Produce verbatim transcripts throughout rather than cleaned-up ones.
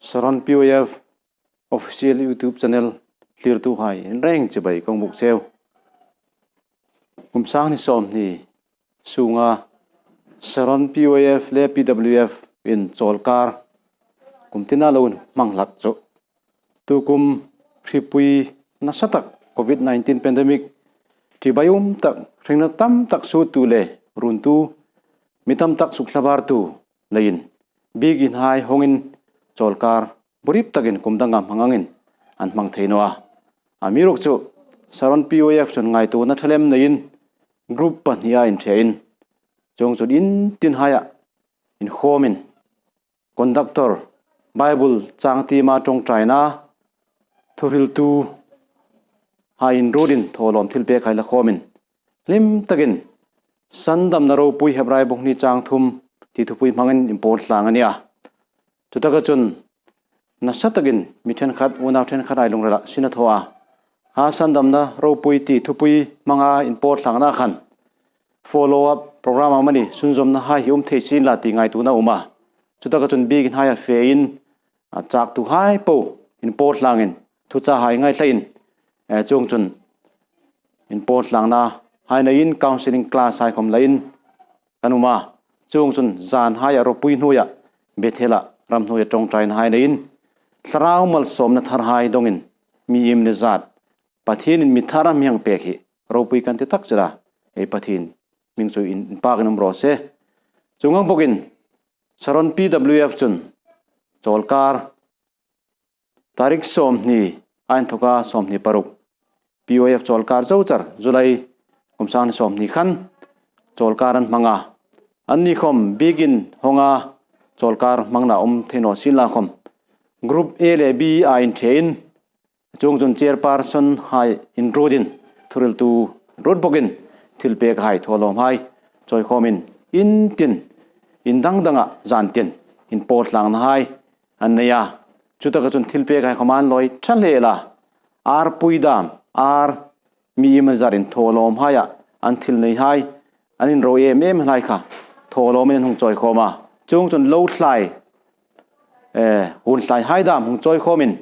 Saron P O F official YouTube channel thlirtuhai in reng chibai kong buk cheu. Kum sang hni sawmhni sunga Saron P O F le P W F in chawlkar kum tina lo hmang hlak chu, tukum hripui nasa tak Covid nineteen pandemic ṭi bai um tak, hringna tam tak suottu le runtu, mi tam tak sukthlabartu leiin biekinhai hawngin chawlkar burip takin kum danga hmang angin an hmang thei naw a. Amiruokchu Saron P O F chun ngaituona ṭha lem neiin group pahnia inṭhein, chuongchun in tinhaia inkhawmin, conductor, Bible chang tiema ṭawngṭaina, thuhriltuhai inruotin thawlawm thilpêkhai la khawmin, hlim takin Sandamna Ropui Hebrai bung hni chang thum ti thupui hmangin inpâwl tlâng a nih a. Chutaka chun nasa takin mi ṭhenkhat, unau ṭhenkhat hai lungrila sin a thaw a. A Sandamna Ropui ti thupui hmanga inpâwl tlângna khan follow up program amanih sunzawmnahai hi um thei sienla ti ngaituona a um a. Chutaka chun biekinhaia fein, a châktuhai po inpâwl tlângin, thuchahai ngaithlaiin, eh, chuongchun inpâwl tlângnahai neiin counselling class hai khawm lain kan um a. Chuongchun zânhaia Ropui hnuoia, Bethela ramhnuoia ṭawngṭainahai neiin thlarau malsawmna tharhai dawngin, mi iemani zat Pathienin mi thara mi hang pêk hi ropui kan ti takzet a. Ei Pathien hming chu inpâkin um raw se. Chuong ang bawkin Saron P W F chun chawlkar tarik sawmhni, a inthoka sawmhni paruk, P O F chawlkar zo char, July kum sang hni sawmhni khan chawlkar an hmang a. Anni khawm biekin hawnga chawlkar hmangna um thei naw sienla khawm, group A le B-a inṭhein, chuongchun chairpersonhai inruotin, thuhriltu ruot bawkin, thilpêkhai, thawlawmhai chawikhawmin, in tin, in dang danga zân tin inpâwl tlângnahai an nei a. Chutaka chun thilpêkhai khawm an lawi ṭha hle el a. Ârpui dâm, âr, mi iemani zatin thawlawmhaia an thil neihai, an inro em em lai kha thawlawmin an hung chawikhawm a. Chuongchun lo thlai, eh, hun thlaihai dâm hung chawikhawmin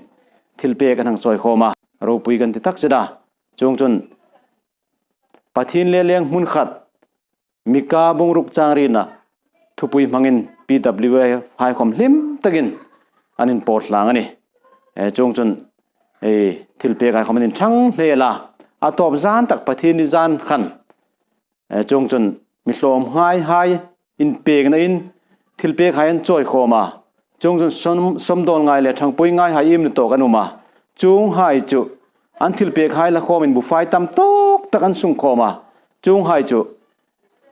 thilpêk an hang chawikhawm a. Ropui kan ti takzet a. Chuongchun Pathien le leng hmun khat, Mika bung ruk chang rietna thupui hmangin P W F hai khawm hlim takin an inpâwl tlâng a nih. Eh, chuongchun, eh, thilpêkhai khawm an inṭhang hle el a. A tawp zân tak Pathienni zân khan, eh, chuongchun mi hlawmngaihai inpêknain thilpêkhai an chawikhawm a. Chuongchun sawm, sawmdawl ngai le ṭhangpui ngaihai iem ni tawk an um a. Chuonghai chu an thilpêkhai la khawmin bufai tam tawk tak an sungkhawm a. Chuonghai chu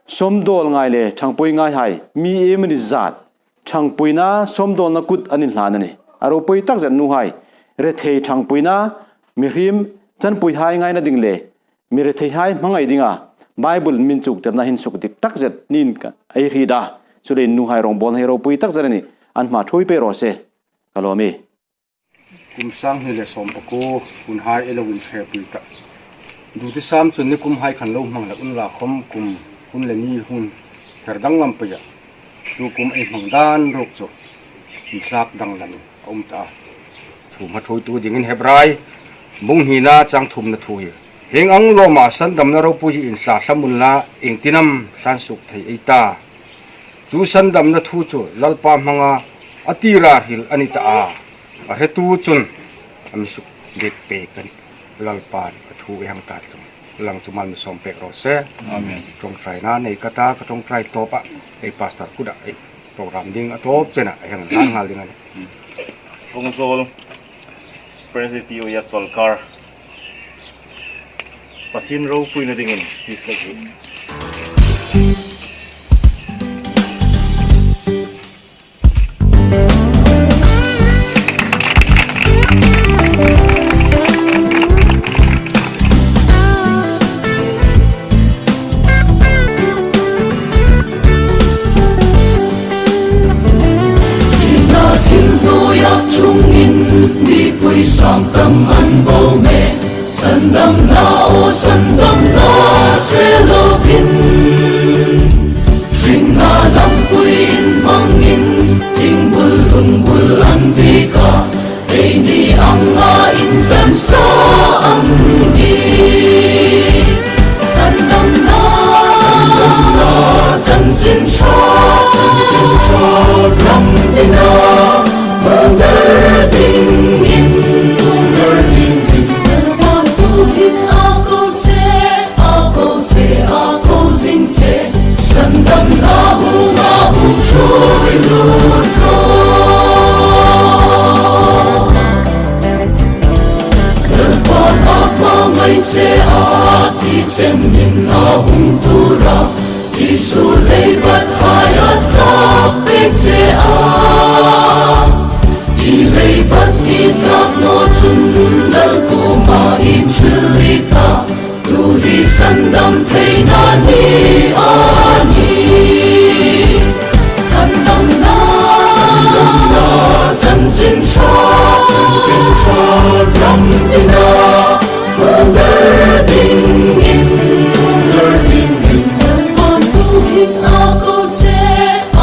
sawmdawl ngai le ṭhangpui ngaihai, mi iemani zat ṭhangpuina sawmdawlna kut an inhlân a nih. A ropui takzet nuhai, rethei ṭhangpuina, mihriem chanpuihai ngaina ding le mi retheihai hmangai dinga Bible-in mi inchuktirna hin sukdik takzet niin ka, ei hriet a. Chuleiin nuhai rawngbâwlna hi ropui takzet a nih. An hma ṭhuoi pei raw se. Ka lawm ie. Kum sang hni le sawm pakuo hunhai ei lo inhrietpui ta. Dutisam chun nikumhai khan lo hmang hlak unla khawm, kum hun le ni hun her danglam peia tukum ei hmang dân ruok chu inthlâk danglam a um ta a. Thu hma ṭhuoitu dingin Hebrai bung hnina chang thumna thu hi hieng ang lawma Sandamna Ropui hi inthlâk hlak unla, iengtin am hlân suok thei ei ta? Chu Sandamna thu chu Lalpa hmanga a tira hril a ni ta a. A hretu chun a mi sukdet pêk a nih. Lalpan a thu ei hang ta chu, lang chu mal mi sawm pêk raw se. Amen. Ṭawngṭaina nei ka ta, ka ṭawngṭai tawpa ei pastor kuta ei program ding a tawp chena ei hang hlan nghal ding a nih. Vawngzawl Presbytery P O F chawlkar Pathien ropuina dingin hi flag hi. Thil hnuoia chungin mipui sang tam an bo me. Sandamna aw, sandamna hre lovin, hringna lampui inhmangin, thingbul lungbul an bika, eini anga intlansa ang nih. Sandamna, sandamna, chanchin ṭha, chanchin ṭha, ram tina, hung dar dingin, hung dar dingin. Lalpa tuhin a ko che, a ko che, a ko zing che, sandamna hunga hung ṭhuoi lut rawh. Lalpa ta hmangai che a ti chenin a hung tuor a, Isu leibat hai a thlak pek che a. I leibat i thlak naw chun Lal kuoma i ṭhil i ta, tu hi sandam theina ni a nih. Sandamna, sandamna, chanchin ṭha, chanchin ṭha, ram tina, hung dar dingin, hung dar dingin. Lalpa tuhin a ko che,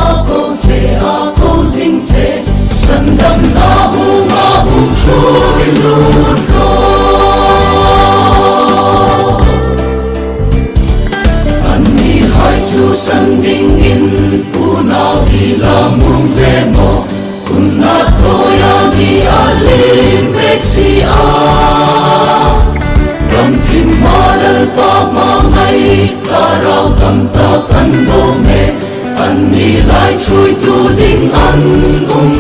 a ko che, a ko zing che, sandamna hunga hung ṭhuoi lut rawh. Annihai chu san dingin unau hi la hmu ve maw, unau thaw a ni a liem bek si a. Ram thim hma Lalpa hmangai, thlarau tam tak an bo me, anni lai ṭhuoitu ding an um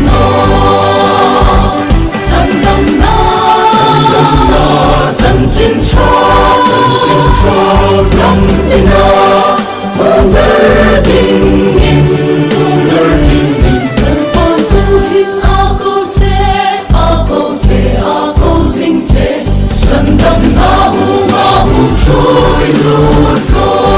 nawh. Sandamna, sandamna, chanchin ṭha, chanchin ṭha, ram tina, hung dar dingin, hung dar dingin. Lalpa tuhin a ko che, a ko che, a ko zing che, sandamna hunga hung ṭhuoi lut rawh.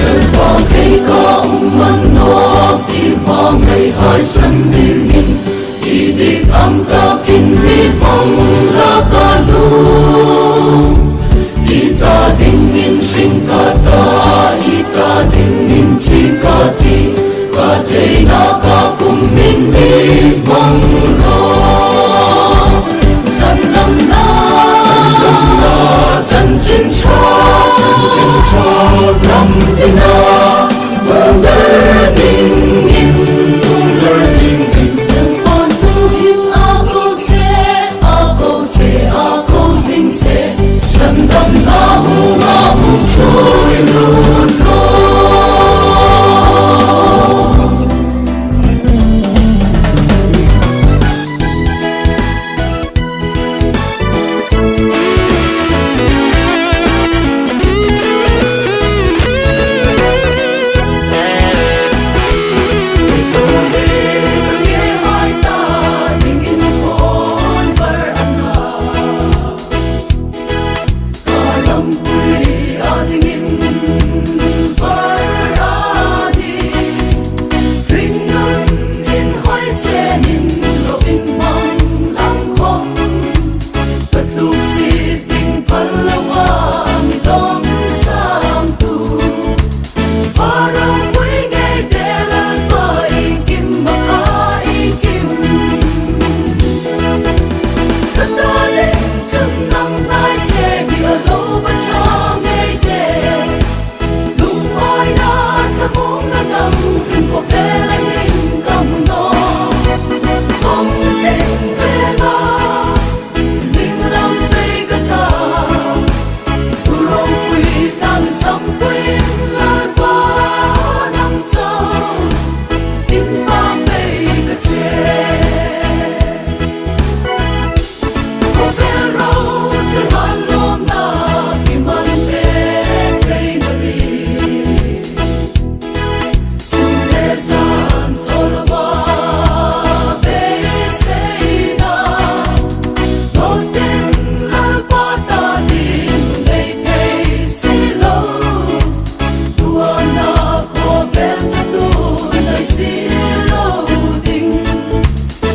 Lalpa, kei ka um man nawk, i hmangaihai san dingin, i dik ang takin mi hmang la ka lu.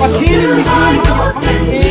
Pathienin mi hmang a,